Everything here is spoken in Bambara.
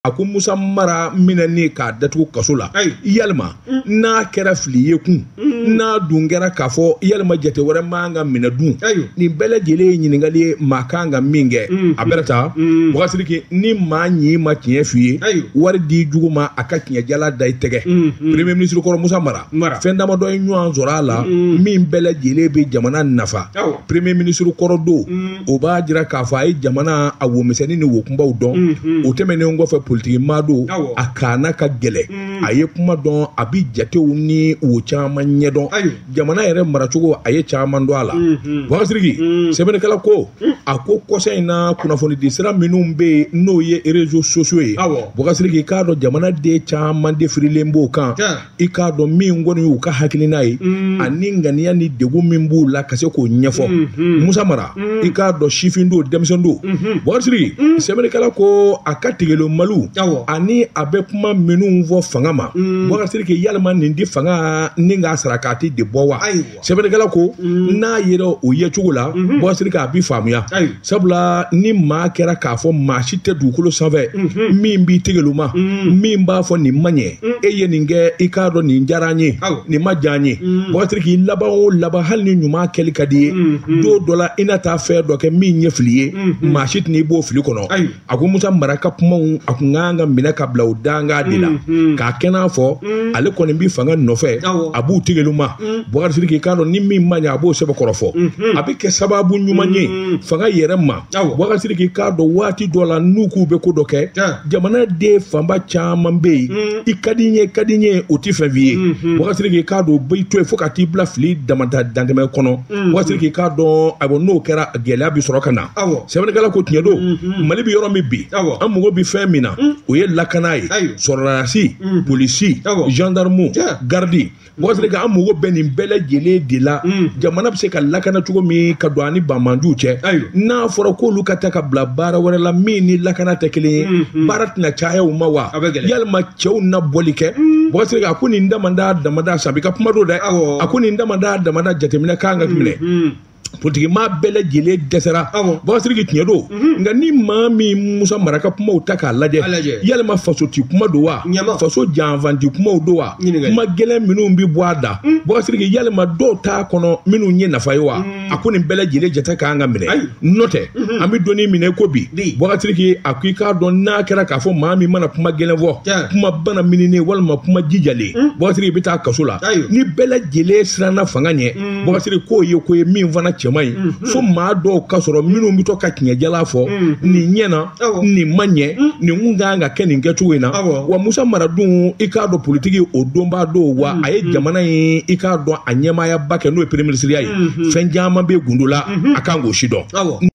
A ko Musa Mara minɛnen k'a datugu kaso la, yalima n'a kɛra fili ye kun, n'a dun kɛra k'a fɔ yalima jate wɛrɛ man ka minɛ dun, nin bɛɛ lajɛlen ye ɲininkali ye maa kan ka min kɛ. A bɛrɛ ta Boubacar Sidiki, ni maa ɲi ma tiɲɛ f'i ye, wari di jugu ma a ka tiɲɛjala da i tɛgɛ. Premier ministre kɔrɔ Musa Mara, fɛn damadɔ ye ɲɔgɔn sɔrɔ a la min bɛɛ lajɛlen bɛ jamana nafa. Premier ministre kɔrɔ don, o b'a jira k'a fɔ a ye jamana a womisɛnnin ni wokunbaw dɔn. O tɛmɛnen kɔfɛ, politiki maa don, a kaana ka gɛlɛn, a ye kuma dɔn, a bi jatew ni wo caman ɲɛdɔn, jamana yɛrɛ maracogo a ye caman dɔn a la. Boubacar Sidiki, sɛbɛnnikɛla ko a ko kɔsa in na kunnafonidi sira minnu bɛ yen n'o ye réseaux sociaux ye, Boubacar Sidiki, i k'a dɔn jamanaden caman de firilen b'o kan. I k'a dɔn min kɔni y'u ka hakilina ye ani ŋaniya ni degun min b'u la ka se k'o ɲɛfɔ. Musa Mara, i k'a dɔn sifin don, denmisɛn don. Boubacar Sidiki, sɛbɛnnikɛla ko a ka tigɛlen maliw ani a bɛ kuma minnu fɔ fanga ma, Boubacar Sidiki, yalima nin di fanga ni k'a sarakati de bɔ wa? Sɛbɛnnikɛla ko n'a yɛrɛ o yecogo la, Boubacar Sidiki, a bi faamuya, sabula ni maa kɛra k'a fɔ maa si tɛ dugukolo sanfɛ min b'i tigɛlu ma, min b'a fɔ nin ma ɲɛ, e ye nin kɛ, i k'a dɔn nin diyara n ye, nin ma diya n ye. Boubacar Sidiki, laban o laban, hali ni ɲuman kɛli ka di ye, don dɔ la i na taa fɛn dɔ kɛ min ye fili ye, maa si tɛna i b'o fili kɔnɔ. A ko Musa Mara ka kumaw a kun kan ka minɛ ka bila o danga de la k'a kɛ n'a fɔ ale kɔni bi fanga nɔfɛ, a b'u tigɛlu ma. Boubacar Sidiki, k'a dɔn ni min ma ɲɛ, a b'o sɛbɛn kɔrɔ fɔ, a bɛ kɛ sababu ɲuman ye fanga yɛrɛ ma. Boubacar Sidiki, k'a dɔn waati dɔ la n'u k'u bɛ ko dɔ kɛ, jamanaden fanba caman bɛ yen, i ka di n ye, ka di n ye, o tɛ fɛn f'i ye. Boubacar Sidiki, k'a dɔn o b'i to yen fo ka t'i bila fili damada dantɛmɛ kɔnɔ. Boubacar Sidiki, k'a dɔn ayiwa n'o kɛra, gɛlɛya bɛ sɔrɔ ka na. Sɛbɛnnikɛla ko tiɲɛ don, Mali bɛ yɔrɔ min bi, an mago bɛ fɛn min na, o ye lakana ye, sɔrɔdasi, polisi, gendarme, garde. Boubacar Sidiki, an mago bɛ nin bɛɛ lajɛlen de la, jamana bɛ se ka lakana cogo min ka don ani banbanjuw cɛ. N'a fɔra k'olu ka taa ka bila baara wɛrɛ la min ni lakana tɛ kelen ye, baara tɛna caya u ma wa? Yalima cɛw na bɔli kɛ? Boubacar Sidiki, a ko nin damada damada sabi ka kuma don dɛ, a ko nin damada damada jateminɛ kan ka minɛ. Politiki maa bɛɛ lajɛlen dɛsɛra. Boubacar Sidiki, tiɲɛ don, nka ni maa min Musa Mara ka kumaw ta k'a lajɛ, yalima faso ti kuma don wa, faso janfanti kumaw don wa, kuma gɛlɛn minnu bɛ bɔ a da, Boubacar Sidiki, yalima dɔw t'a kɔnɔ minnu ye nafa ye wa? A ko nin bɛɛ lajɛlen jate kan ka minɛ, n'o tɛ an bɛ donni minɛ ko bi. Boubacar Sidiki, a ko i k'a dɔn n'a kɛra k'a fɔ maa min mana kuma gɛlɛn fɔ, kuma bana mininen walima kuma jijalen, Boubacar Sidiki, i bɛ taa kaso la. Ni bɛɛ lajɛlen siranna fanga ɲɛ, Boubacar Sidiki, k'o ye ko ye min fana cɛman ye, fo maa dɔw ka sɔrɔ minnu bɛ to ka tiɲɛjala fɔ, nin ɲɛna, nin ma ɲɛ, nin kun kan ka kɛ nin kɛcogo in na. Wa Musa Mara dun, i k'a dɔn politiki o donbaa don wa, a ye jamana in, i k'a dɔn a ɲɛmaayaba kɛ n'o ye premier ministre ye, fɛn caman bɛ gundo la, a kan k'o si dɔn.